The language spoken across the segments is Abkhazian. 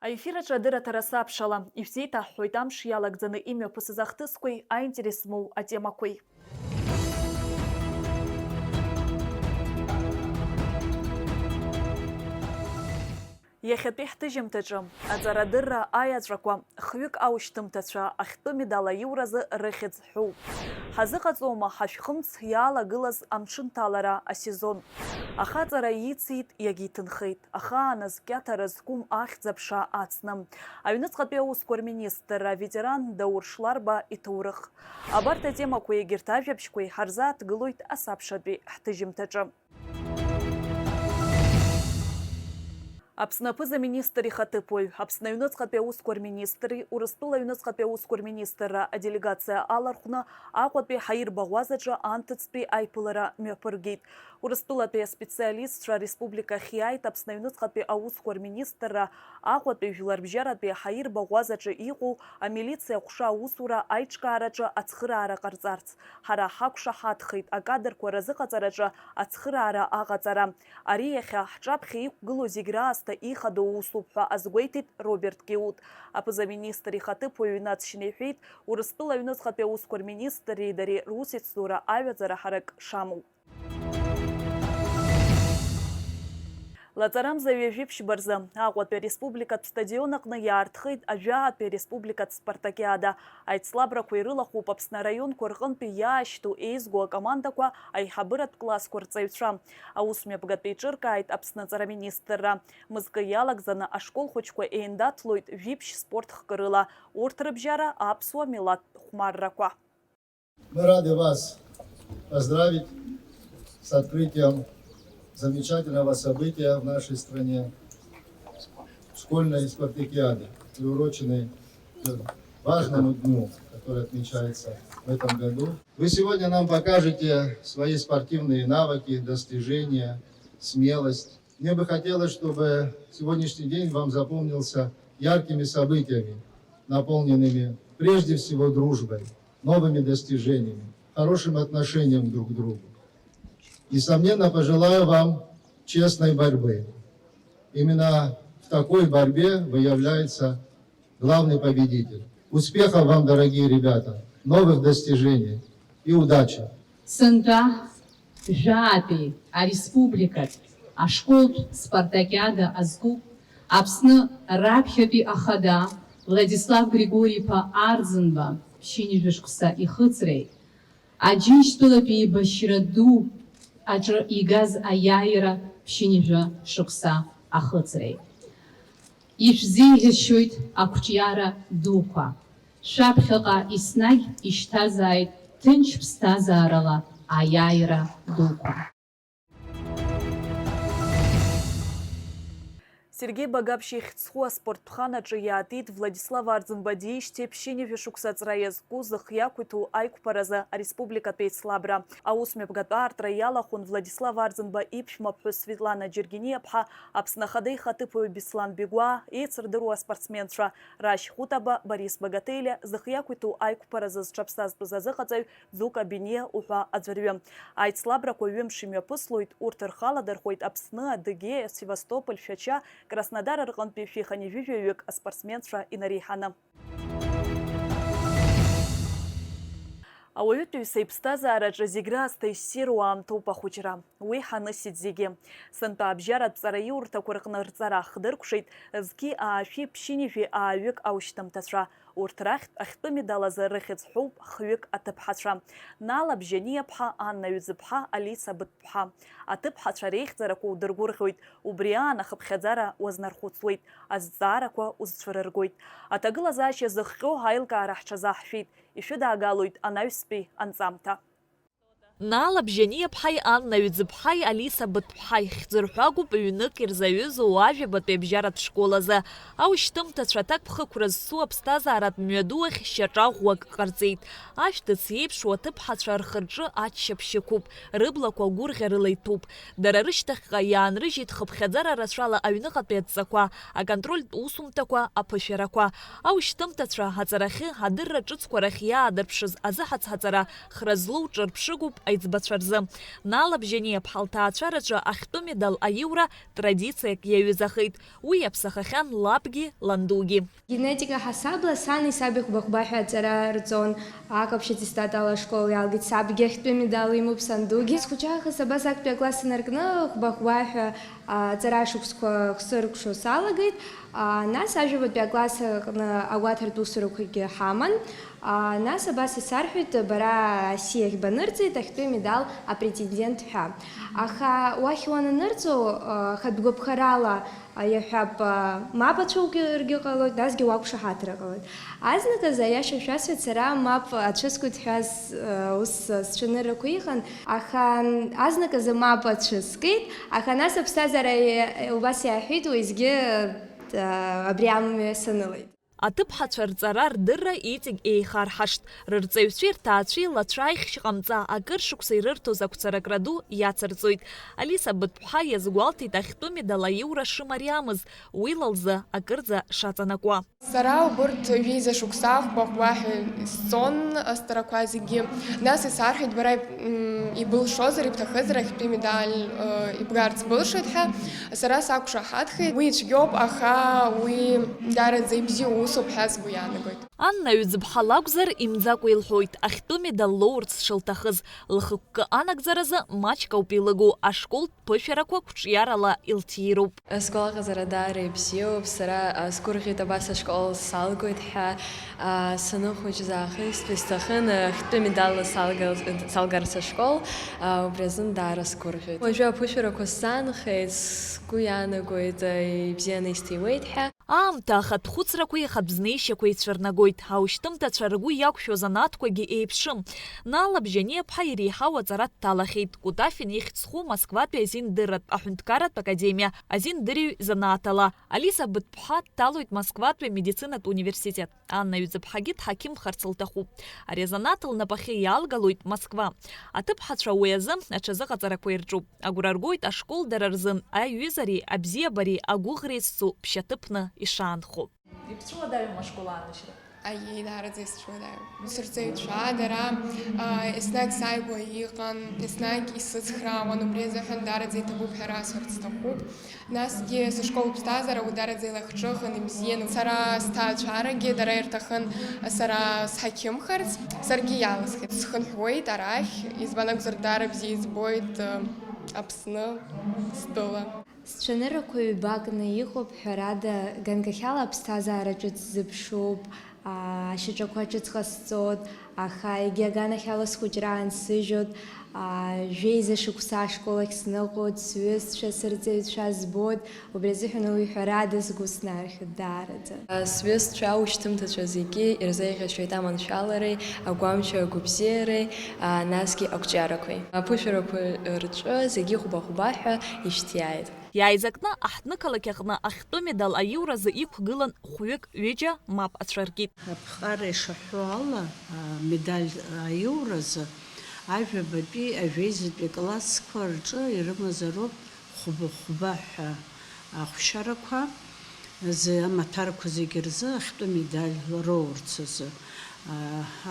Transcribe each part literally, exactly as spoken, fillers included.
Аефир аҿы адырраҭара сабшала, ишәзеиҭаҳҳәоит амш иалагӡаны имҩаԥысыз ахҭысқәеи аинтерес змоу атемақәеи. Иахьатәи ҳҭыжьымҭаҿы аҵарадырра аиаҵәақәа, хҩык аушьҭымҭацәа ахьтәы медал аиуразы рыхьӡ ҳәоуп. Ҳазыҟаҵома ҳашәхымц иалагылаз амҽынҭалара асезон? Ахаҵара ицит, иагьиҭынхеит. Ахааназ кьаҭара зқәым ахьӡ-аԥша ацны. Аҩныҵҟатәи аусқәа рминистрра аветеран Даур Шларба иҭоурых. Абарҭ атемақәеи егьырҭ ажәабжьқәеи ҳарзааҭгылоит асабшатәи ҳҭыжьымҭаҿы. Аԥсны аԥыза-министр ихаҭыԥуаҩ, Аԥсны аҩныҵҟатәи аусқәа рминистри Урыстәыла аҩныҵҟатәи аусқәа рминистрра аделегациа алархәны Аҟәатәи ҳаирбаӷәазаҿы анҭыҵтәи аиԥылара мҩаԥыргеит. Урыстәылатәи аспециалистцәа ареспубликахь иааит Аԥсны аҩныҵҟатәи аусқәа рминистрра Аҟәатәи жәларбжьаратәи ҳаирбаӷәазаҿы иҟоу амилициа аҟәша аусура аиҿкаараҿы ацхыраара ҟарҵарц. Ҳара ҳақәшаҳаҭхеит акадрқәа разыҟаҵараҿы ацхыраара аҟаҵара. Ари иахьа ҳҿаԥхьа иқәгылоу зегь раасҭа ихадоу усуп ҳәа азгәеиҭеит Роберт Киут. Аԥыза-министр ихаҭыԥуаҩ инаҵшьны иҳәеит, Урыстәыла аҩныҵҟатәи аусқәа рминистри дареи русеицура аҩаӡара ҳарак шамоу. Лаҵарамза ҩажәи ԥшьба рзы Аҟәатәи ареспубликатә стадион аҟны иаартхеит ажәаатәи ареспубликатә спартакиада. Аицлабрақәа ирылахәуп Аԥсны араионқәа рҟынтәи иаашьҭу еизго акомандақәа аиҳабыратә классқәа рҵаҩцәа. Аус мҩаԥгатәы еиҿыркааит Аԥсны аҵараминистрра. Мызкы иалагӡаны ашкол хәыҷқәа еиндаҭлоит жәиԥшь спорт хкы рыла, урҭ рыбжьара аԥсуа милаҭтә хәмаррақәа. Мы рады вас поздравить с открытием замечательного события в нашей стране, школьной спартакиады, приуроченной к важному дню, который отмечается в этом году. Вы сегодня нам покажете свои спортивные навыки, достижения, смелость. Мне бы хотелось, чтобы сегодняшний день вам запомнился яркими событиями, наполненными прежде всего дружбой, новыми достижениями, хорошим отношением друг к другу. Несомненно, пожелаю вам честной борьбы. Именно в такой борьбе выявляется главный победитель. Успехов вам, дорогие ребята, новых достижений и удачи! Сынтәа жәаатәи ареспубликатә ашколтә спартакиада азкуп Аԥсны раԥхьатәи ахада Владислав Григори-иԥа Арӡынба ԥшьынҩажәа шықәса ихыҵреи, Аџьынџьтәылатәи еибашьра ду аҿы игаз аиааира ԥшьынҩажәа шықәса ахыҵреи. Ишәзеиӷьасшьоит ақәҿиара дуқәа. Шәаԥхьаҟа еснагь ишьҭазааит ҭынч ԥсҭазаарала аиааира дуқәа. Сергеи Багаԥшь ихьӡ зху аспорт ԥхан аҿы иаатит Владислав Арӡынба диижьҭеи ԥшьынҩажәа шықәса аҵра иазку зых иақәиҭу аиқәԥаразы ареспубликатә еицлабра. Аус мҩаԥгатәы аартра иалахәын Владислав Арӡынба иԥшәма ԥҳәыс Светлана Џьергениаԥҳа, Аԥсны Ахада ихаҭыԥуаҩ Беслан Бигәаа, еицырдыруа аспортсменцәа Рашь Хәытаба, Борис Багателиа, зых иақәиҭу аиқәԥаразы зҽаԥсазтәыз азыҟаҵаҩ Ӡука Биниа уҳәа аӡәырҩы. Аицлабрақәа ҩымш имҩаԥыслоит, урҭ рхы аладырхәоит Аԥсны, Адыгеиа, Севастополь, Шәача, Краснодар рҟынтәи шәиханижәижәаҩык аспортсменцәа инареиҳаны. Ауаҩытәыҩса иԥсҭазаараҿы зегь раасҭа иссируа аамҭоуп ахәыҷра. Уи ҳанысит зегьы. Сынтәа абжьаратә ҵараиурҭақәа рҟны рҵара хдыркәшеит зқьи аашәи ԥшьынҩажәи ааҩык аушьҭымҭацәа. Урҭ рахьтә ахьтәы медал азы рыхьӡ ҳәоуп хҩык аҭыԥҳацәа, Нала Бжьаниаԥҳа, Анна Ҩӡыԥҳа, Алиса Быҭәԥҳа. Аҭыԥҳацәа реихьӡарақәа удыргәырӷьоит, убри аан ахыԥхьаӡара уазнархәыцуеит, азҵаарақәа узцәырыргоит. Аҭагылазаашьа зыхҟьо аилкаара ҳҽазаҳшәеит, ишәыдаагалоит анаҩстәи анҵамҭа. Нала Бжьаниаԥҳаи Анна Ҩӡыԥҳаи Алиса Быҭәԥҳаи хьӡырҳәагоуп ҩнык ирзаҩызоу ажәабатәи абжьаратә школ азы. Аушьҭымҭацәа аҭакԥхықәра зцу аԥсҭазааратә мҩаду ахь шьаҿа ӷәӷәак ҟарҵеит. Ашәҭыц еиԥшу аҭыԥҳацәа рхы-рҿы аччаԥшь ықәуп, рыблақәа гәырӷьарыла иҭәуп. Дара рышьҭахьҟа иаанрыжьит хыԥхьаӡара рацәала аҩныҟатәи адҵақәа, аконтрольтә усумҭақәа, аԥышәарақәа. Аушьҭымҭацәа аҵарахьы, адырра ҿыцқәа рахь иаадырԥшыз азыҳацҳаҵара хра злоу ҿырԥшыгуп аиҵбацәа рзы. Нала Бжьаниаԥҳа лҭаацәараҿы ахьтәы медал аиура традициак иаҩызахеит. Уи иаԥсахахьан лабгьы, ландугьы. Генетика ҳасабла сани саби хәба-хәба ҳәа аҵара рҵон. Аҟаԥшь аттестат ала ашкол иалгеит, сабгьы ахьтәы медал имоуп, сандугьы. Схәыҷаахыс абас актәи акласс инаркны хәба-хәба ҳәа, а, аҵара шықәсқәа хсыркәшо салагеит. А, нас ажәабатәи акласс аҟны агәаҭаратә усурақәагьы ҳаман. А, нас абас исарҳәеит, бара асиахь банырҵеит, ахьтәы медал апретендент ҳәа. Аха уахь уананырҵо, а, хатә гәаԥхарала, а, иаҳәап, а, мап ацәукыргьы ҟалоит, насгьы уақәшаҳаҭра ҟалоит. Азныказы, аиаша шәасҳәоит, сара мап ацәыскуеит ҳәа с-, а, ус, а, сцәаныррақәа иҟан, аха, м, азныказы мап ацәыскит, аха нас аԥсҭазаара, е-, убас иаҳәеит, уеизгьы, а, абри амҩа санылеит. Аҭыԥҳацәа рҵара рдырра иҵегь еихарҳашт, рырҵаҩцәеи рҭаацәеи лацәааихьшь ҟамҵа, акыр шықәса ирырҭоз ақәцаракра ду иацырҵоит. Алиса Быҭәԥҳа иазгәалҭеит ахьтәы медал аиура шымариамыз, уи ла лзы акырӡа шаҵанакуа. Сара убырҭ ҩеиза шықәса хәба-хәба ҳәа сҵон азҵарақәа зегьы. Нас исарҳәеит, бара, м, ибылшозар, ибҭахызар ахьтәы медаль, э, ибгарц былшоит ҳәа. Сара сақәшаҳаҭхеит. Уи ицәгьоуп, аха уи даараӡа ибзиоу усуп ҳәа сгәы иаанагоит. Анна Ҩӡыԥҳа лакәзар, имӡакәа илҳәоит, ахьтәы медал лоурц шылҭахыз. Лхықәкы анагӡаразы маҷк ауп илыгу, ашколтә ԥышәарақәа қәҿиарала илҭиироуп. Сгәалаҟазара даара ибзиоуп. Сара, а, сгәырӷьеит абас ашкол салгоит ҳәа. А, саныхәыҷыз аахыс исҭахын, а, ахьтәы медалла салгар-, салгарц ашкол. А, убри азын даара сгәырӷьеит. Уажәы аԥышәарақәа сзаанхеит, сгәы иаанагоит, а, ибзианы исҭиуеит ҳәа. Аамҭа ахатә хәыцрақәеи ахатә знеишьақәеи цәырнагоит, аушьҭымҭацәа ргәы иақәшәо занааҭқәагьы еиԥшым. Нала Бжьаниаԥҳа иреиҳау аҵара дҭалахьеит Кутафин ихьӡ зху Москватәи азиндырратә аҳәынҭқарратә академиа азиндырҩ занааҭала. Алиса Быҭәԥҳа дҭалоит Москватәи амедицинатә университет. Анна Ҩӡыԥҳагьы дҳақьымхарц лҭахуп. Ари азанааҭ лнапахьы иалгалоит Москва. Аҭыԥҳацәа уи азы аҽазыҟаҵарақәа ирҿуп. Агәра ргоит ашкол дара рзын аиҩызареи абзиабареи агәыӷреи зцу ԥшьаҭыԥны ишаанхо. Ибцәыуадаҩума ашкол аанашьара? Аиеи, даараӡа исцәыуадаҩуп. Сырҵаҩцәа дара, а, еснагь сааигәа иҟан, еснагь исыцхраауан, убри азыҳәан даараӡа иҭабуп ҳәа расҳәарц сҭахуп. Насгьы сышкол ԥсҭазаара уи даараӡа илахҿыхын, ибзиан. Сара сҭаацәарагьы дара ирҭахын сара сҳақьымхарц, саргьы иалысхит. Схынҳәуеит арахь, избан акәзар, даара бзиа избоит, э, Аԥсны стәыла. Сцәаныррақәа ҩбакны иҟоуп, ҳәарада, ганкахьала аԥсҭазаара ҿыц сзыԥшуп, аа, ашьаҿақәа ҿыц ҟасҵоит, аха егьи аганахьала схәыҷра аансыжьуеит, аа, жәеиза шықәса ашкол ахь сныҟәоит, сҩызцәа, сырҵаҩцәа збоит, убри азыҳәан уи ҳәарада сгәы снархьуеит даараӡа. Сҩызцәа, аушьҭымҭацәа зегьы ирзеиӷьасшьоит аманшәалареи, агәамч агәабзиареи, аа, насгьы ақәҿиарақәеи. Аԥышәарақәа рҿы зегьы хәба-хәба ҳәа ишьҭиааит. Иааизакны аҳҭнықалақь аҟны ахьтәы медал аиуразы иқәгылан хәҩык, ҩыџьа мап ацәыркит. Аԥҟара ишаҳәо ала, амедаль аиуразы ажәабатәи, ажәеизатәи классқәа рҿы ирымазароуп хәба-хәба ҳәа ахәшьарақәа, зы амаҭәарқәа зегьы рзы ахьтәы медаль роурц азы.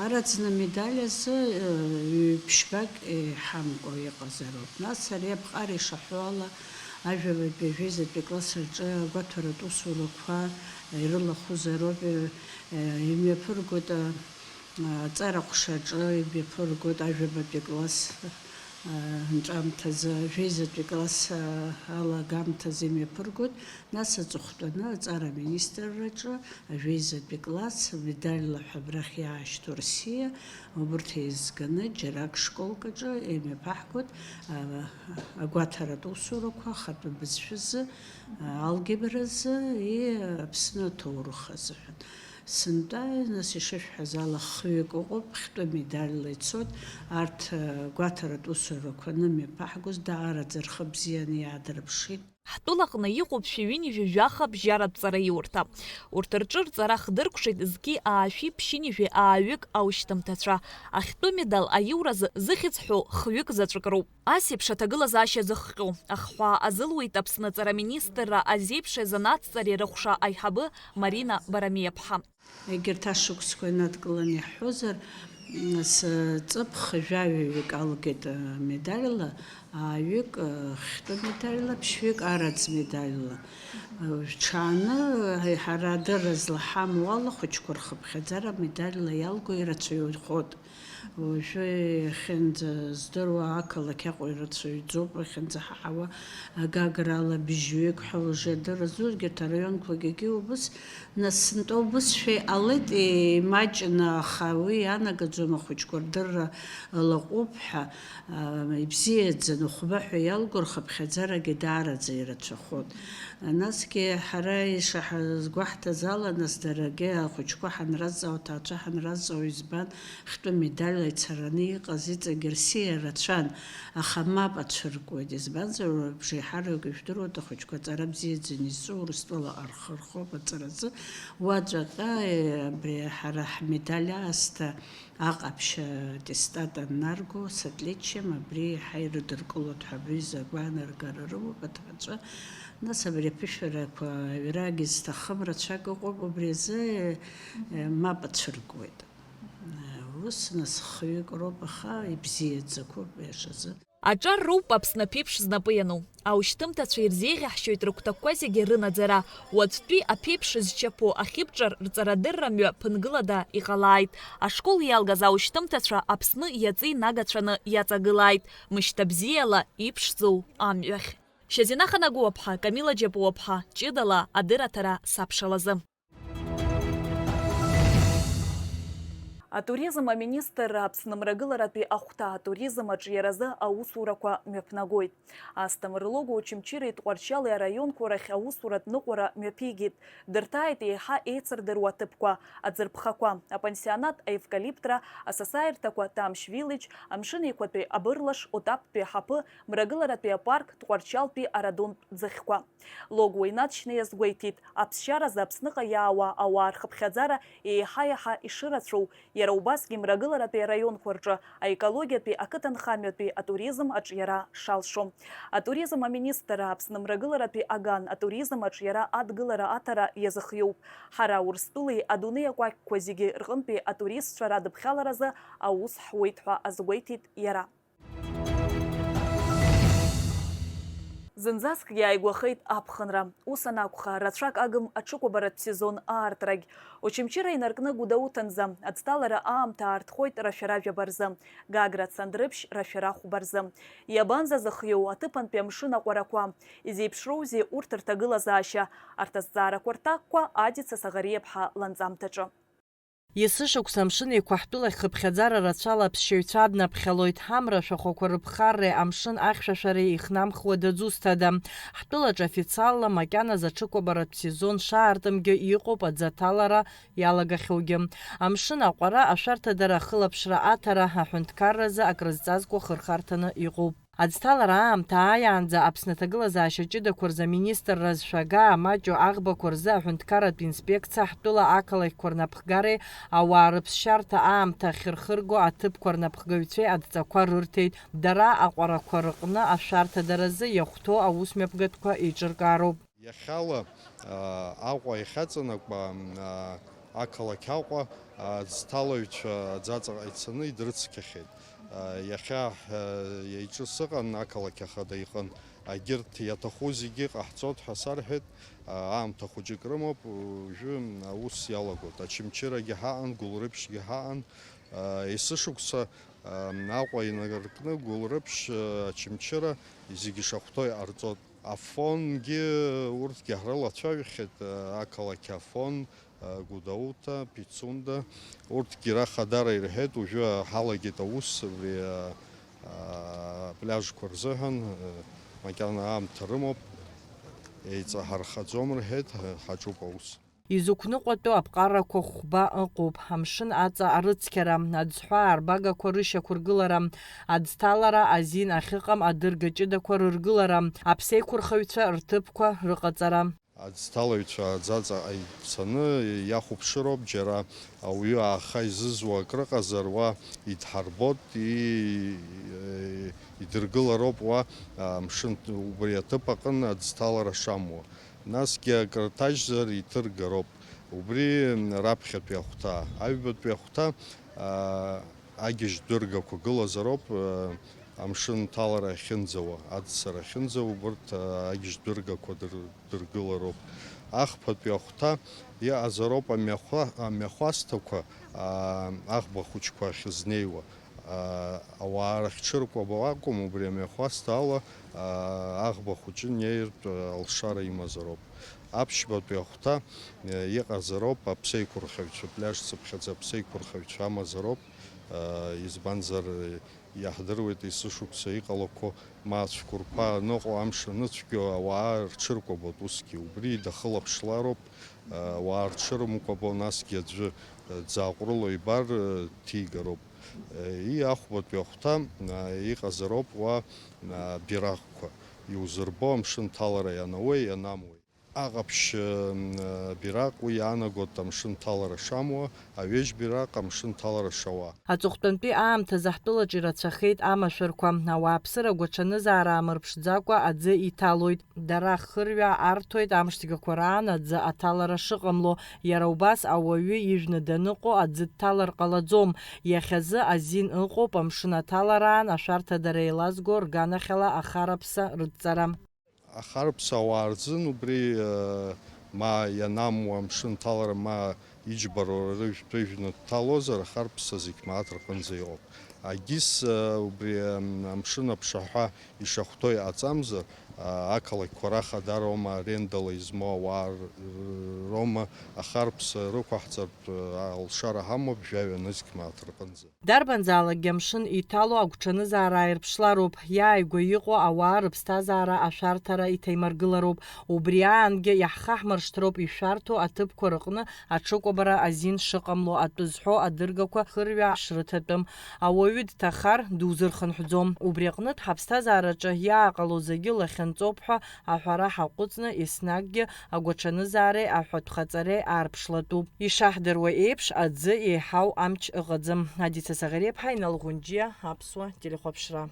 Араӡны амедаль азы, э, ҩ-ԥшьбак еиҳамкәа иҟазароуп. Нас ари аԥҟара ишаҳәо ала, ажәабатәи, ажәеизатәи класс рҿы агәаҭаратә усурақәа ирылахәызароуп, э, э, имҩаԥыргоит, а, аҵара ҟәшаҿы имҩаԥыргоит, ажәабатәи класс, а, анҵәамҭазы, ажәеизатәи класс, а, алагамҭазы имҩаԥыргоит. Нас аҵыхәтәаны аҵара аминистрраҿы ажәеизатәи класс медальла ҳәа абрахь иаашьҭу рсиа, убырҭ еизганы џьарак школк аҿы имҩаԥаҳгоит, а, агәаҭаратә усурақәа ахатәы бызшәазы, а, алгебразы и Аԥсны аҭоурых азыҳәан. Сынтәа, нас, ишышәҳәаз ала, хҩык ыҟоуп, хьтәы медальла ицоит, арҭ, а, гәаҭаратә усурақәа анымҩаԥаҳгоз даараӡа рхы бзианы иаадырԥшит. Ҳтәылаҟны иҟоуп шәи ҩынҩажәи жәаха абжьаратә ҵараиурҭа. Урҭ рҿы рҵара хдыркәшеит зқьи аашәи ԥшьынҩажәи ааҩык аушьҭымҭацәа. Ахьтәы медал аиуразы зыхьӡ ҳәоу хҩык заҵәык роуп. Ас еиԥш аҭагылазаашьа зыхҟьо, ахҳәаа азылуеит Аԥсны аҵараминистрра азеиԥши азанааҭҵареи рыхәша аиҳабы Марина Барамиаԥҳа. Егьырҭ ашықәсқәа инадкыланы иаҳҳәозар, Нас ҵыԥх жәаҩаҩык алгеит, э, медальла, ааҩык, э, хьтәы медальла, ԥшьҩык араӡ медальла. Э, ҽааны, э, ҳара адырра злаҳамоу ала, ахәыҷқәа рхыԥхьаӡара медальла иалго ирацәаҩхоит. Уажәы иахьынӡаздыруа ақалақь Аҟәа ирацәаҩӡоуп, иахьынӡаҳаҳауа Гаграла быжьҩык ҳәа уже адырра зугьы, егьырҭ араионқәагьы убыс. Нас сынтәа убысшәа иҟалеит, имаҷны, аха уи ианагаӡом ахәыҷқәа рдырра лаҟәуп ҳәа, а, ибзиаӡаны хәба ҳәа иалго рхыԥхьаӡарагьы даараӡа ирацәахоит. Насгьы ҳара ишаҳазгәаҳҭаз ала, нас дарагьы ахәыҷқәа ҳанразҵаауа, аҭаацәа ҳанразҵаауа, избан, хьтәы медальла ицараны иҟаз иҵегь рсиа рацәан, аха мап ацәыркуеит, избанзар, уажәшеиҳараҩык ижәдыруада, ахәыҷқәа аҵара бзиаӡаны изҿу Урыстәыла рхы рхоуп аҵаразы, уаҵәаҟа, е, абри ҳара ҳмедаль аасҭа аҟаԥшь аттестат аннарго, с отличием, абри иаҳа ирыдыркылоит ҳәа абри изы агәаанаргара рымоуп аҭаацәа, нас абри аԥышәарақәа аҩрагьы зҭахым рацәак ыҟоуп, убри азы, е, мап ацәыркуеит. Ус, нас, хҩык роуп, аха ибзиаӡақәоуп, иашазы. Аҿар роуп Аԥсны аԥеиԥш знапы иану. Аушьҭымҭацәа ирзеиӷьаҳшьоит рыгәҭакқәа зегьы рынаӡара. Уаҵәтәи аԥеиԥш зчаԥо ахьыбҿар рҵарадырра мҩа ԥынгылада иҟалааит. Ашкол иалгаз аушьҭымҭацәа Аԥсны иаҵеи нагацәаны иаҵагылааит, мышьҭа бзиала иԥшӡоу амҩахь. Шьазина Ханагәыуаԥҳа, Камила Џьапуаԥҳа, ҷыдала адырраҭара сабшалазы. Атуризм аминистрра Аԥсны мрагыларатәи ахәҭа атуризм аҿиаразы аусурақәа мҩаԥнагоит. Асҭамыр Логәуа Очамчыреи Тҟәарчали араионқәа рахь аусуратә ныҟәара мҩаԥигеит. Дырҭааит еиҳа еицырдыруа аҭыԥқәа, аӡырԥхақәа, апансионат Аевкалиптра, асасааирҭақәа Тамшь Виллидж, Амшын Еиқәатәи абырлаш, Отаптәи аҳаԥы, мрагыларатәи апарк, Тҟәарчалтәи арадонтә ӡыхьқәа. Логуа инаҵшьны иазгәеиҭеит, аԥсшьаразы Аԥсныҟа иаауа ауаа рхыԥхьаӡара еиҳа-еиҳа ишырацәоу, иара убасгьы мрагыларатәи араионқәа рҿы аекологиатәи, ақыҭанхамҩатәи атуризм аҿиара шалшо. Атуризм аминистрра Аԥсны мрагыларатәи аган атуризм аҿиара адгылара аҭара иазыхиоуп. Ҳара Урыстәылеи адунеи акәакьқәа зегьы рҟынтәи атуристцәа радыԥхьаларазы аус ҳуеит ҳәа азгәеиҭеит иара. Зынӡаскгьы ааигәахеит аԥхынра. Ус анакәха, рацәак агым аҽыкәабаратә сезон аартрагь. Очамчыра инаркны Гәдоуҭанӡа аӡҭалара аамҭа аартхоит рашәара жәаба рзы, Гагра Цандрыԥшь рашәара хәба рзы. Иабанӡазыхиоу аҭыԥантәи амшын аҟәарақәа? Изеиԥшроузеи урҭ рҭагылазаашьа? Арҭ азҵаарақәа рҭакқәа Адица Саӷариаԥҳа ланҵамҭаҿы. Есышықәса амшын еиқәа ҳтәылахь хыԥхьаӡара рацәала аԥсшьаҩцәа аднаԥхьалоит, амра ашәахәақәа рыԥхарреи амшын ахьшәашәареи ихнамхуа дазусҭада? Ҳтәылаҿы официалла макьаназы аҽыкәабаратә сезон шаартымгьы иҟоуп аӡы аҭалара иалагахьоугьы. Амшын аҟәара, ашәарҭадара, ахылаԥшра аҭара аҳәынҭқарразы акрызҵазкуа хырхарҭаны иҟоуп. Аӡҭалара аамҭа ааиаанӡа Аԥсны аҭагылазаашьа ҷыдақәа рзы аминистрра зшәага амаҷу аӷбақәа рзы аҳәынҭқарратә инспекциа ҳтәыла ақалақьқәа рнапхгареи ауаа рыԥсшьарҭа аамҭа ахьырхырго аҭыԥқәа рнапхгаҩцәеи адҵақәа рырҭеит. Дара аҟәарақәа рыҟны ашәарҭадаразы иахәҭоу аусмҩаԥгатәқәа еиҿыркаароуп. Иахьала, аа, Аҟәа иахьаҵанакуа, аа, ақалақь Аҟәа, аа, аӡҭалаҩцәа аӡаҵаҟа ицаны идрыцқьахьеит. Аа, иахьа, аа, иаҿыс ыҟан ақалақь ахада иҟын. Агьырҭ иаҭаху зегьы ҟаҳҵоит ҳәа сарҳәеит. Аа, аамҭа хәыҷык рымоуп, уажәы аус иалагоит. Очамчырагьы ҳаҟан, Гәылрыԥшьгьы ҳаҟан. Есышықәса, аа, Аҟәа инаркны Гәылрыԥшь, аа, Очамчыра зегьы шахәҭоу иҟарҵоит. Афонгьы урҭгьы ҳрылацәажәахьеит, ақалақь Афон, Гәдоуҭа, Пицунда, урҭгьы раха дара ирҳәеит, уажәы ҳалагеит аус абри, а, апляжқәа рзыҳәан, а, макьана аамҭа рымоуп, еиҵаҳархаӡом рҳәеит, ҳаҿуп аус. Изықәныҟәатәу аԥҟарақәа хәба ыҟоуп, амшын аҵа арыцқьара, аӡҳәаа арбагақәа рышьақәыргылара, аӡҭалара азин ахьыҟам адырга ҷыдақәа рыргылара, аԥсеиқәырхаҩцәа рҭыԥқәа рыҟаҵара. Аӡҭалаҩцәа аӡаҵаҟа ицаны иахәаԥшыроуп, џьара ауаҩы ааха изызуа акрыҟазар, уа идҳарбоит, и-, идыргылароуп уа, амшын убри аҭыԥ аҟны аӡҭалара шамуа. Насгьы акрыҭажьзар иҭыргароуп. Убри раԥхьатәи ахәҭа. Аҩбатәи ахәҭа, аа, Агьежь дыргақәа гылазароуп, э, амшын ҭалара ахьынӡауа, аӡсара ахьынӡауа, убырҭ, э, агьежь дыргақәа дыр-, дыргылароуп. Ахԥатәи ахәҭа иҟазароуп амҩахәа-, амҩахәасҭақәа, а, аӷба хәыҷқәа ахьызнеиуа. А, ауаа рахьҽыркәабо акәым, убри амҩахәасҭа ала, а, аӷба хәыҷы неиртә, а, алшара имазароуп. Аԥшьбатәи ахәҭа, э, иҟазароуп аԥсеиқәырхаҩцәа, пляж цыԥхьаӡа аԥсеиқәырхаҩцәа амазароуп, э, избанзар, э, иаҳдыруеит есышықәса иҟалақәо, ма ацәқәырԥа аныҟоу, амш аныцәгьоу, ауаа рҽыркәабоит усгьы. Убри дахылаԥшлароуп, э, ауаа рҽырымкәабо, насгьы аӡәы, э, дзааҟәрыло ибар, э, дҭигароуп. Э, и ахәбатәи ахәҭа, э, иҟазароуп уа, э, бираҟқәа. Иузырбо амшын ҭалара ианауеи, ианамуеи. Аҟаԥшь, э, бираҟ уи иаанагоит амшын ҭалара шамуа, аҩежь бираҟ амшын ҭалара шауа. Аҵыхәтәантәи аамҭазы ҳтәылаҿ ирацәахеит амашәырқәа. Ауааԥсыра агәаҽанызаара аамырԥшӡакәа аӡы иҭалоит. Дара ахырҩа арҭоит амшцәгьақәа раан аӡы аҭалара шыҟамло. Иара убас ауаҩы ижәны даныҟоу аӡы дҭалар ҟалаӡом. Иахьазы азин ыҟоуп амшын аҭалараан ашәарҭадара еилазго рганахьала ахараԥса рыдҵара. Ахарԥса ауаа рзын убри, э, ма ианамуа амшын ҭалара, ма иџьбароу рыжәтә ыжәны дҭалозар, ахарԥса зегь мааҭ рҟынӡа иҟоуп. Агьыс, э, убри, м, амшын аԥшаҳәа ишахәҭоу иҟаҵамзар, а, ақалақьқәа раха дароума арендала измоу ауаа р-, роума ахарԥса рықәаҳҵартә, э, алшара ҳамоуп жәаҩа нызқь мааҭ рҟынӡа. Дарбанзаалакгьы амшын иҭало агәҽанызаара ааирԥшлароуп, иааигәа иҟоу ауаа рыԥсҭазаара ашәарҭара иҭаимаргылароуп. Убри аангьы иаҳхаҳмыршҭроуп ишәарҭоу аҭыԥқәа рыҟны аҽыкәабара азин шыҟамло атәы зҳәо адыргақәа хырҩа шрыҭатәым. Ауаҩы дҭахар, дузырхынҳәӡом. Убри аҟнытә ҳаԥсҭазаараҿы иааҟало зегьы лахьынҵоуп ҳәа аҳәара ҳаҟәыҵны, еснагьгьы агәаҽанызаареи аҳәатәхаҵареи аарԥшлатәуп. Ишаҳдыруа еиԥш, аӡы еиҳау амч ыҟаӡам. Адица Саӷариаԥҳа, Инал Ӷәынџьиа, Аԥсуа телехәаԥшра.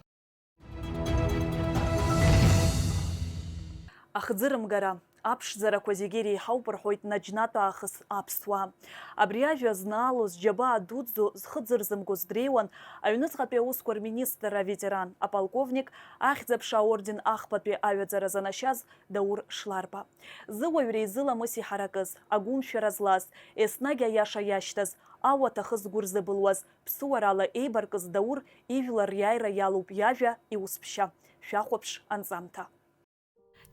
Ахӡырымгара, аԥшӡарақәа зегьы иреиҳауп рҳәоит наџьнатә аахыс аԥсуаа. Абри ажәа знаало, зџьабаа дуӡӡо, зхы ӡырзымгоз дреиуан аҩныҵҟатәи аусқәа рминистр аветеран, аполковник, Ахьӡ-аԥша аорден ахԥатәи аҩаӡара занашьаз Даур Шларба. Зыуаҩра изыламыси ҳаракыз, агәымшәара злаз, еснагь аиаша иашьҭаз, ауаҭах згәы рзыбылуаз, ԥсуарала еибаркыз Даур ижәлар риааира иалоуп иажәа, иусԥшьа. Шәахәаԥш анҵамҭа.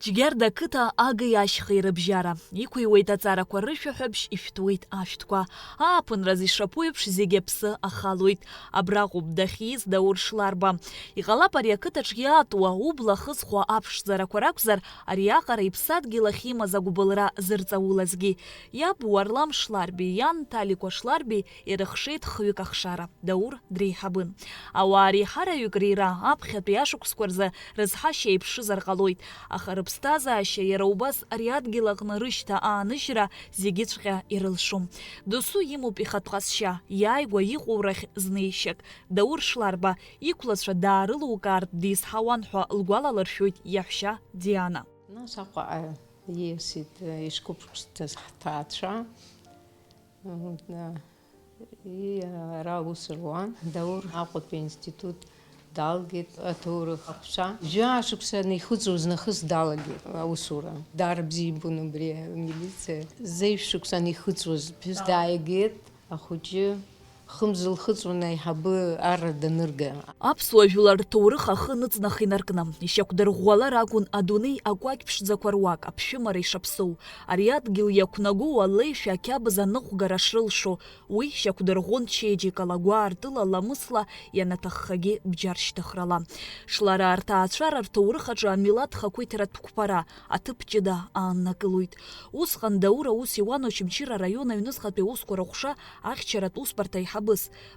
Џьгьарда ақыҭа агеи ашьхеи рыбжьара. Иқәыҩуеит аҵарақәа рышәаҳәабжь, ишәҭуеит ашәҭқәа. Ааԥынразы ишаԥу еиԥш, зегь аԥсы ахалоит. Абраҟоуп дахьиз Даур Шларба. Иҟалап ари ақыҭаҿ иаатуа, убла ахызхуа аԥшӡарақәа ракәзар, ариаҟара иԥсадгьыл ахь имаз агәыбылра зырҵаулазгьы. Иаб Уарлам Шларби, иан Ҭаликәа Шларби ирыхшеит хҩык ахшара. Даур дреиҳабын. Ауаа реиҳараҩык рира аԥхьатәи ашықәсқәа рзы рызҳашьа еиԥшызар ҟалоит, аха рыԥсҭазаашьа иара убас ари адгьыл аҟны рышьҭа ааныжьра зегьыҵәҟьа ирылшом. Досу имоуп ихатә ҟазшьа, иааигәа иҟоу рахь знеишьак. Даур Шларба иқәлацәа даарылукаартә дизҳауан ҳәа лгәалалыршәоит иаҳәшьа Диана. Нас Аҟәа ииасит ишқәыԥшӡаз ҳҭаацәа. Ии, ара аус руан. Даур Аҟәатәи аинститут далгеит, аҭоурых аҟәша. Жәаа шықәса анихыҵуаз нахыс далагеит аусура. Даара бзиа ибон убри амилициа. Зеижә шықәса анихыҵуаз ԥҳәыс дааигеит, ахәыҷы хымз лхыҵуан аиҳабы арра данырга. Аԥсуа жәлар рҭоурых ахы ныҵнаха инаркны, ишьақәдырӷәӷәалар акәын адунеи акәакь ԥшӡақәа руак аԥшәымара ишаԥсоу. Ари адгьыл иақәнагоу алеишәа ақьабз аныҟәгара шрылшо, уи шьақәдырӷәӷәон чеиџьыкала, гәаартыла, ламысла, ианаҭаххагьы бџьар шьҭыхрала. Шлара рҭаацәара рҭоурых аҿы амилаҭ хақәиҭратә қәԥара аҭыԥ ҷыда ааннакылоит. Усҟан Даур аус иуан Очамчыра араион аҩныҵҟатәи аусқәа рыҟәша ахьчаратә усбарҭа аиҳабыс.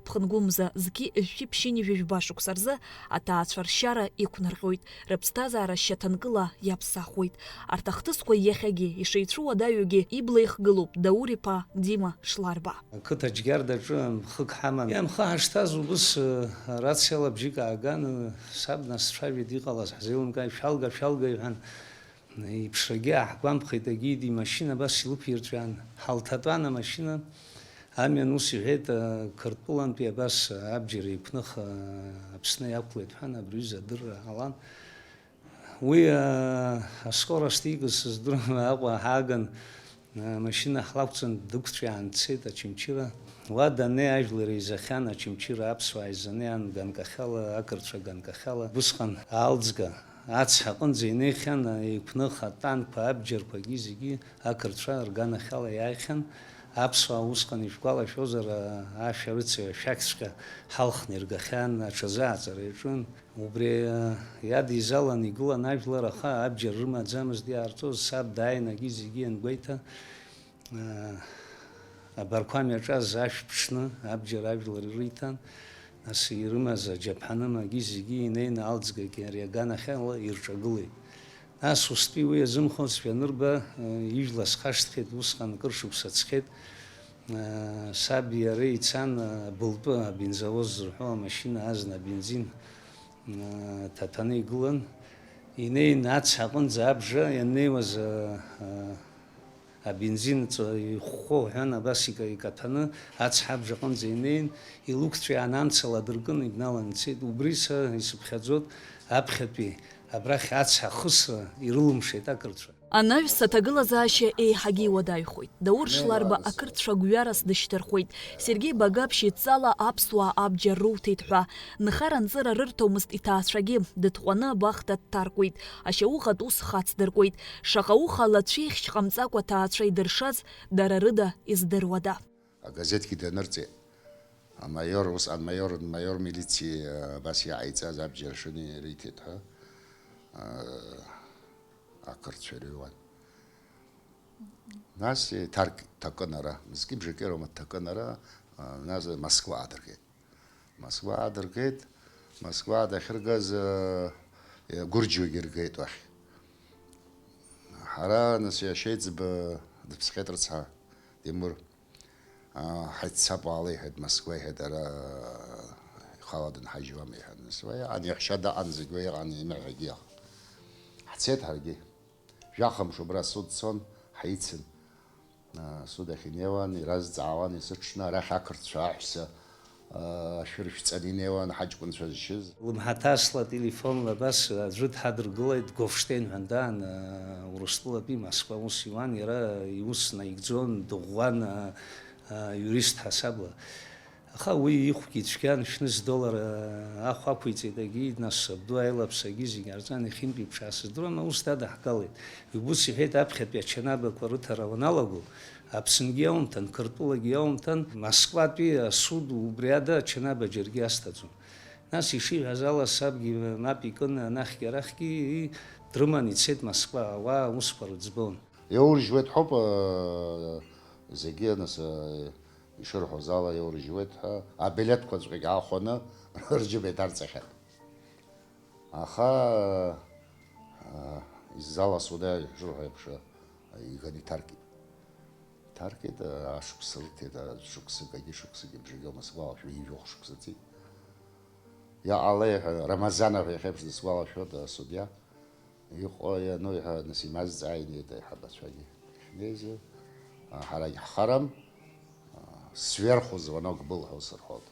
Ԥхынгәымза зқьи жәшәи ԥшьынҩажәи жәба шықәса рзы аҭаацәа ршьара иқәнарҟьоит, рыԥсҭазаара шьаҭанкыла иаԥсахуеит. Арҭ ахҭысқәа иахьагьы ишеицәуадаҩугьы ибла ихгылоуп Даур иԥа Дима Шларба. Ақыҭа Џьгьардаҿы хык ҳаман. Амхы ҳашҭаз убыс, э, арациала бжьык ааган, э, саб нас дцәажәеит, иҟалаз ҳзеилымкааит, шәалга, шәалга, иҳәан. Иԥшрагьы ааҳгәамԥхеит, егьи имашьына абас илықәирҵәан, ҳалҭатәан амашьына, Амҩан ус иҳәеит, Қырҭтәылантәи абас абџьар еиқәных, Аԥсны иақәлеит ҳәан абри аҩыза адырра ҟалан. Уи, аскорость иикыз сыздырам, Аҟәа ҳааган, амашьына ҳлақәҵан дықәҵәиаан дцеит Очамчыра. Уа даннеи ажәлар еизахьан, Очамчыра аԥсуаа еизаны иан ганкахьала, ақырҭцәа ганкахьала. Усҟан аалӡга ацҳа аҟынӡа инеихьан, еиқәных атанкқәа, абџьарқәагьы зегьы ақырҭцәа рганахьала иааихьан. Аԥсуаа усҟан ишәгәалашәозар, ашәарыцаҩ ашәақьҵәҟьа ҳалхны иргахьан, аҽазы аҵара иаҿын. Убри иадизалан игылан ажәлар, аха абџьар рымаӡамызт иаарҵоз. Саб дааин агьи зегьы иангәеиҭа, абарқәа мҩаҿаз ашә ԥҽны абџьар ажәлар ирыҭан, нас ирымаз аџьаԥҳаным агьи зегьы инеины алӡгагьы ари аганахьала ирҿагылеит. Нас устәи уи азымхозшәа анырба, ижәла схашҭхьеит, усҟан акыр шықәса ҵхьеит. Саби иареи ицан, абылтәы, абензовоз зырҳәо амашьына азна абензин ҭаҭәаны игылан. Инеин ацҳа аҟынӡа абжа ианнеиуаз, абензин ҵәа ихәхәо уҳәан, абас ика-, икаҭәаны ацҳа абжа аҟынӡа инеин, илықәҵәиаан амца ладыркын, ибналан ицеит. Убри са исыԥхьаӡоит, аԥхьатәи абрахь ацҳа ахысра ирылымшеит ақырҭцәа. Анаҩс аҭагылазаашьа еиҳагьы иуадаҩхоит. Даур Шларба ақырҭцәа гәҩарас дышьҭырхуеит. Сергеи Багаԥшь идҵала аԥсуаа абџьар руҭеит ҳәа. Нхара-нҵыра рырҭомызт иҭаацәагьы, дытҟәаны абахҭа дҭаркуеит. Ашьаухатә ус хацдыркуеит. Шаҟа уха лацәеихьшь ҟамҵакәа аҭаацәа идыршаз дара рыда издыруада? Агазеҭгьы данырҵеит. Амаиор, усҟан маиор, маиор милициа абас иааиҵаз абџьар шыни риҭеит ҳәа, аа, ақырҭцәа ирыҩуан. Нас иҭарк-, ҭакын ара, мызки бжаки роума дҭакын ара, аа, нас Москва аадыргеит. Москва аадыргеит, Москва дахьыргаз, аа, Гәырџьуагьы иргеит уахь. Ҳара, нас, иашьеиҵбы дыԥсхьеит рыцҳа, Тимур. Аа, ҳаиццап уаала, иҳәеит, Москва, иҳәеит, ара ихала дынҳажьуама, иҳәан, нас, уа иҟан, иаҳәшьа даҟан, зегь уа иҟан, имаҳәагьы иаха. Ҳцеит ҳаргьы. Жәахымш убра асуд цон, ҳаицын. Аа, асуд ахь инеиуан, иразҵаауан, есыҽны арахь ақырҭцәа аҳәса, аа, ашәыр шәҵаны инеиуан, ҳаҷкәынцәа зшьыз. Лымҳаҭасла телефонла абас аӡәы дҳадыргылеит, Гофштейн ҳәа даан, аа, Урыстәылатәи Москва аус иуан, иара иус наигӡон, дыӷәӷәан, аа, аа, юрист ҳасабла. Аха уи ихәгьы цәгьан, шәныз доллар, аа, ахә ақәиҵеит, агьи, нас, абду аилаԥсагьы зегь аарҵан, иахьынтәи ԥшаа сыздыруам, аус дадаҳгалеит. Убыс иҳәеит, аԥхьатәи ачанабақәа рыҭара уаналаго, Аԥсынгьы иаумҭан, Қырҭтәылагьы иаумҭан, Москватәи асуд убри ада ачанаба џьаргьы асҭаӡом. Нас ишиҳәаз ала сабгьы мап икын, анахьгьы арахьгьы дрыман ицеит Москва, ауаа аусқәа рыӡбон. Иаурыжьуеит ҳәоуп, зегьы, нас, ишырҳәоз ала иаурыжьуеит ҳәа, абилеҭқәаҵәҟьагь аахәаны рџьыба иҭарҵахьан. Аха, аа, иззаласуада, ишырҳәо еиԥш, иганы иҭаркит. Иҭаркит, ашықәс рыҭеит, шықәсык, агьы шықәсыки бжаки аума сгәалашәо, ҩажәа хә шықәса ҵит. Иаҟалеи ҳәа, Рамазанов иахьеиԥш дысгәалашәоит, асудиа. Иҟои иану ҳәа, нас, имазҵааит аиҳабацәагьы. Иахьнеизы, аа, ҳарагь ҳхарам, аа, сверху звонок был ҳәа усырҳәоит.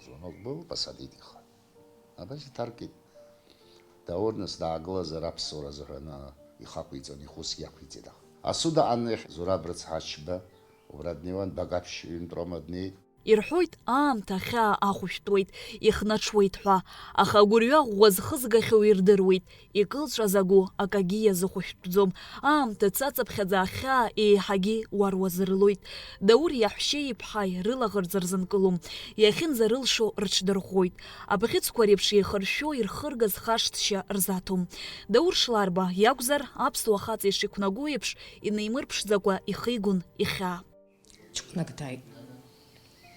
Звонок был, посадить их. Абас иҭаркит. Даур, нас, даагылазар аԥсуара азыҳәан, аа, ихақәиҵон, ихәысгьы ақәиҵеит, аха. Асуд аҟан Зураб рыцҳа Ачба, убра днеиуан, Багаԥшь ҩынтә роума днеит. Ирҳәоит, аамҭа ахьаа ахәышәтәуеит, ихнаҽуеит ҳәа, аха агәырҩа ӷәӷәа зхызгахьоу ирдыруеит, икылҵәазаго акагьы иазыхәышәтәӡом, аамҭа цацыԥхьаӡа ахьаа еиҳагьы уаруазырлоит. Даур иаҳәшьеи иԥҳаи рылаӷырӡ рзынкылом, иахьынӡарылшо рыҽдырӷәӷәоит, абӷьыцқәа реиԥш еихыршәшәо ирхыргаз хашҭшьа рзаҭом. Даур Шларба иакәзар, аԥсуа хаҵа ишиқәнаго еиԥш, инеимырԥшӡакәа ихигон ихьаа. Ҷкәынак дааит.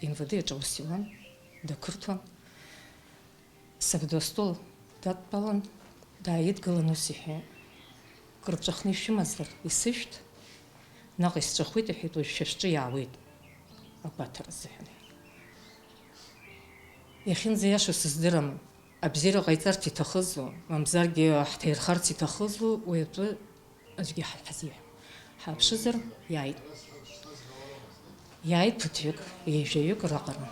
М В Д аҿы аус иуан, дақырҭуан. Сабду астол дадтәалан, дааидгылан ус иҳәеит, «Кырҵәахны ишәымазар, исышәҭ, наҟ исҵәахуеит, — иҳәеит, — уажә шәа шәҿы иаауеит агәаҭара азыҳәан». Иахьынӡаиашоу сыздырам, абзиара ҟаиҵарц иҭахызу, мамзаргьы ҳҭаирхарц иҭахызу, уи атәы аӡәгьы ҳа-, ҳазиҳәом. Ҳааԥшызар, иааит. Иааит ԥыҭҩык, ҩажәаҩык раҟара.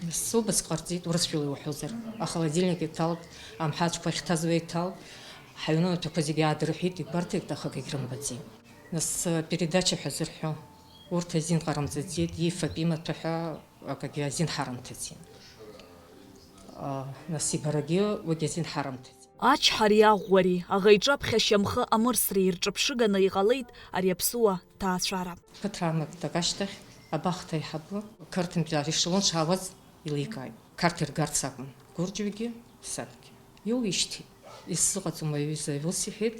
Нас убас ҟарҵеит, урысшәала иуҳәозар. Ахолодильник иҭалт, амҳаҵәқәа ахьҭаз уеиҭалт, ҳаҩны аҭәақәа зегьы аадырҳәит, игәарҭеит, аха акгьы рымбаӡеит. Нас, э, передача ҳәа зырҳәо, урҭ азин ҟарымҵаӡеит, ифатә имаҭәа ҳәа акгьы азин ҳарымҭаӡеит. А, нас ибарагьы уигь азин ҳарымҭаӡеит. Ачҳари аӷәӷәари, аӷа иҿаԥхьа шьамхы амырсреи рҿаԥшыганы иҟалеит ари аԥсуа ҭаацәара. Ԥыҭраамак ашьҭахь абахҭа аиҳабы Қарҭынтәи аешелон шаауаз иликааит. Қарҭ иргарц акәын, Гәырџьугьы сабгьы. Иоуижьҭеи, исзыҟаҵом, аҩыза, ус иҳәеит,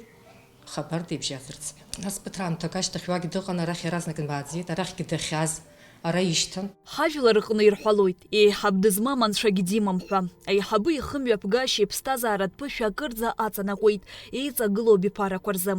хабар дибжьазарц ҳәа. Нас ԥыҭраамҭак ашьҭахь уагь дыҟан, арахь иаразнак дмааӡеит, арахьгьы дахьааз ара ишьҭан. Ҳажәлар рҟны ирҳәалоит, еиҳаб дызмам анцәагь димам ҳәа. Аиҳабы ихымҩаԥгашьа иԥсҭазааратә ԥышәа акырӡа аҵанакуеит, еиҵагылоу абиԥарақәа рзы.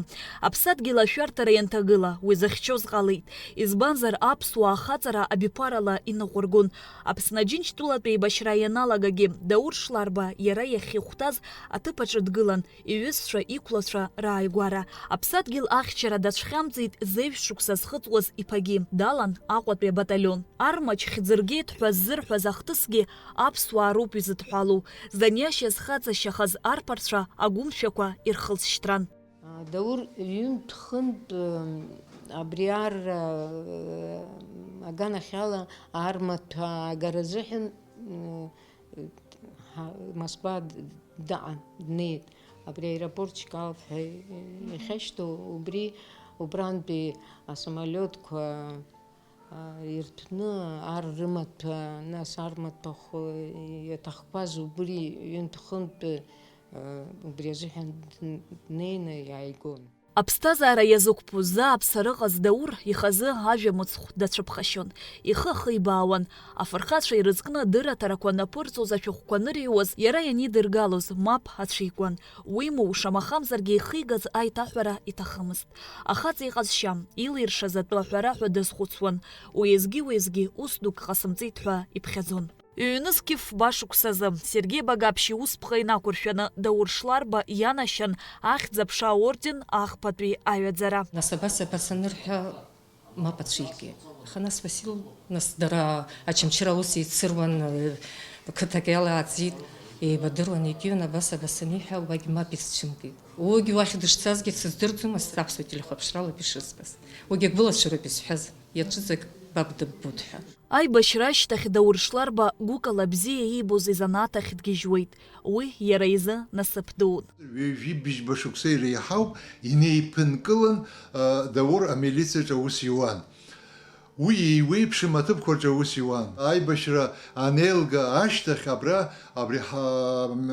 Аԥсадгьыл ашәарҭара ианҭагыла, уи зыхьчоз ҟалеит. Избанзар, аԥсуаа ахаҵара абиԥарала иныҟәыргон. Аԥсны Аџьынџьтәылатә еибашьра ианалагагьы, Даур Шларба иара иахьихәҭаз аҭыԥ аҿы дгылан, иҩызцәа, иқәлацәа рааигәара. Аԥсадгьыл ахьчара дацәхьамҵит зежә шықәса зхыҵуаз иԥагьы, далан Аҟәатәи абаталион. Армач хьӡыргеит ҳәа ззырҳәаз ахҭысгьы аԥсуаа роуп изыдҳәалоу, заниашьа зхаҵашьахаз арԥарцәа агәымшәақәа ирхылҵшьҭран. Даур ҩынтә-хынтә, м, абри ар, м, аганахьала армаҭәа агара азыҳәан, м, ҳа-, Москва д-, даан, днеит. Абри аеропорт Чкалов ҳәа иахьашьҭоу, убри, убрантәи асамолиотқәа, а, ирҭәны ар рымаҭәа, нас армаҭәахә иаҭахқәаз убри ҩынтә-хынтә, а, убри азыҳәан дн-, днеины иааигон. Аԥсҭазаара иазықәԥо зааԥсара ыҟаз Даур ихазы ажәа мыцхә дацәыԥхашьон. Ихы ахы ибаауан. Афырхацәа ирызкны адырраҭарақәа анаԥырҵоз ашәҟәқәа анырыҩуаз, иара ианидыргалоз мап ацәикуан. Уимоу, шамахамзаргьы ихигаз аиҭаҳәара иҭахымызт. Ахаҵа иҟазшьа, илиршаз атәы аҳәара ҳәа дазхәыцуан. Уеизгьы-уеизгьы ус дук ҟасымҵеит ҳәа иԥхьаӡон. Ҩнызқь фба шықәсазы Сергеи Багаԥшь иусԥҟа инақәыршәаны Даур Шларба ианашьан Ахьӡ-аԥша аорден ахԥатәи аҩаӡара. Нас абас, абас анырҳәа, мап ацәикит. Аха нас Васил, нас дара Очамчыра аус еицыруан, э, қыҭак иалааӡеит, еибадыруан, егьиҩын, абас, абас аниҳәа, уагь мап изцәымкит. Уигь уахь дышцазгьы сыздырӡомызт, аԥсуа телехәаԥшралоуп ишызбаз. Уигь агәылацәа роуп изҳәаз, иаҿызак баб дыббоит ҳәа. Аибашьра ашьҭахь Даур Шларба гәыкала бзиа иибоз изанааҭ ахь дгьежьуеит. Уи иара изы насыԥ дуун. Ҩажәи быжьба шықәса иреиҳауп, инеиԥынкылан, а, Даур амилициаҿы аус иуан. Уи еиуеиԥшым аҭыԥқәа рҿы аус иуан. Аибашьра анеилга ашьҭахь абра, абри ҳа-, м-,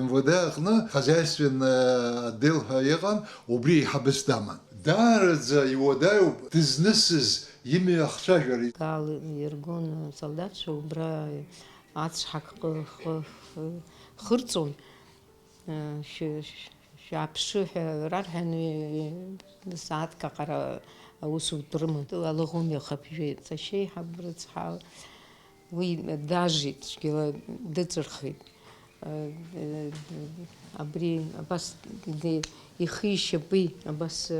М В Д аҟны хозяйственный отдел ҳәа иҟан, убри еиҳабыс даман. Даараӡа иуадаҩуп дызнысыз имҩа ахцәажәара. Гал иргон асолдаҭцәа убра ацҳа х-, х-, х-, хырҵон, шә-, шә-, шәааԥшы ҳәа рарҳәан, ҩ-, сааҭк аҟара аусутә рыман. Алыӷәымҩа хынҳәжәеит сашьеиҳаб рыцҳа. Уи дажит, цәгьала дыҵырхит. Абри абас ди-, ихи ишьапи абас,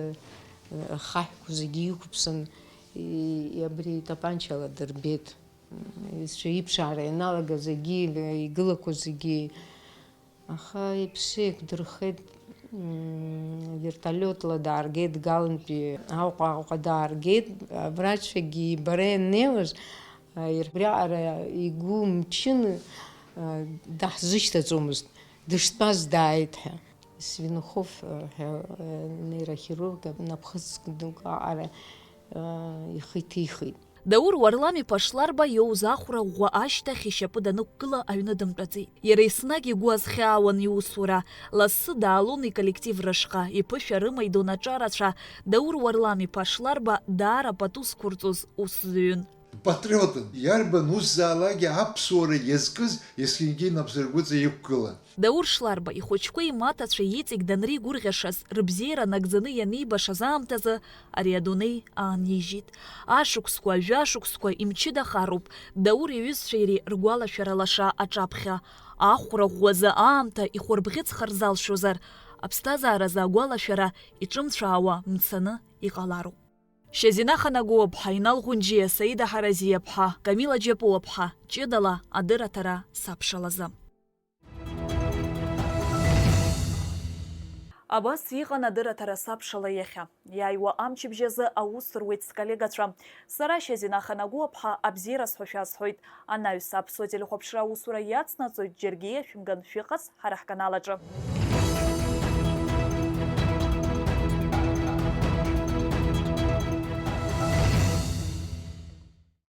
ахаҳәқәа зегьы иқәыԥсан, и-, абри итапанчала дырбеит. Ицәа иԥшаара ианалага зегьы, игылақәа зегьы. Аха иԥсы еиқәдырхеит, м, вертолиотла дааргеит, Галантәи Аҟәа, Аҟәа дааргеит, аврачгьы ибара ианнеиуаз, а, убриаҟара игәы мчын, а, даҳзышьҭаҵомызт, дыштәаз дааит ҳәа. Свинухов, а, ҳәа, а, нейрохирург, напхыцк дук аҟара, а, ихы иҭихит. Даур Уарлам-иԥа Шларба иоуз ахәра ӷәӷәа ашьҭахь ишьапы данықәгыла аҩны дымтәаӡеит. Иара еснагь игәы азхьаауан иусура. Лассы даалон иколлектив рышҟа, иԥышәа рымаидон аҿарацәа. Даур Уарлам-иԥа Шларба даара пату зқәырҵоз усзуҩын. Патриотын. Иарбан усзаалакгьы аԥсуара иазкыз есқьынгьы инапсыргәыҵа иқәгылан. Даур Шларба ихәыҷқәеи имаҭацәеи иҵегь данреигәырӷьашаз, рыбзиара нагӡаны ианибашаз аамҭазы ари адунеи аанижьит. Ашықәсқәа, жәашықәсқәа имчыдахароуп Даур иҩызцәеи иареи ргәалашәара лаша аҿаԥхьа. Ахәра ӷәӷәазы аамҭа ихәырбӷьыцхар залшозар, аԥсҭазааразы агәалашәара иҿымцәаауа мцаны иҟалароуп. Шьазина Ханагәыуаԥҳа, Инал Ӷәынџьиа, Саида Ҳаразиаԥҳа, Камила Џьапуаԥҳа, ҷыдала адырраҭара сабшалазы. Абас иҟан адырраҭара сабшала иахьа. Иааиуа амчыбжь азы аус руеит сколлегацәа. Сара, Шьазина Ханагәыуаԥҳа, абзиараз ҳәа шәасҳәоит. Анаҩс аԥсуа телехәаԥшра аусура иацнаҵоит, џьаргьы иашәымган шәыҟаз ҳара ҳканал аҿы.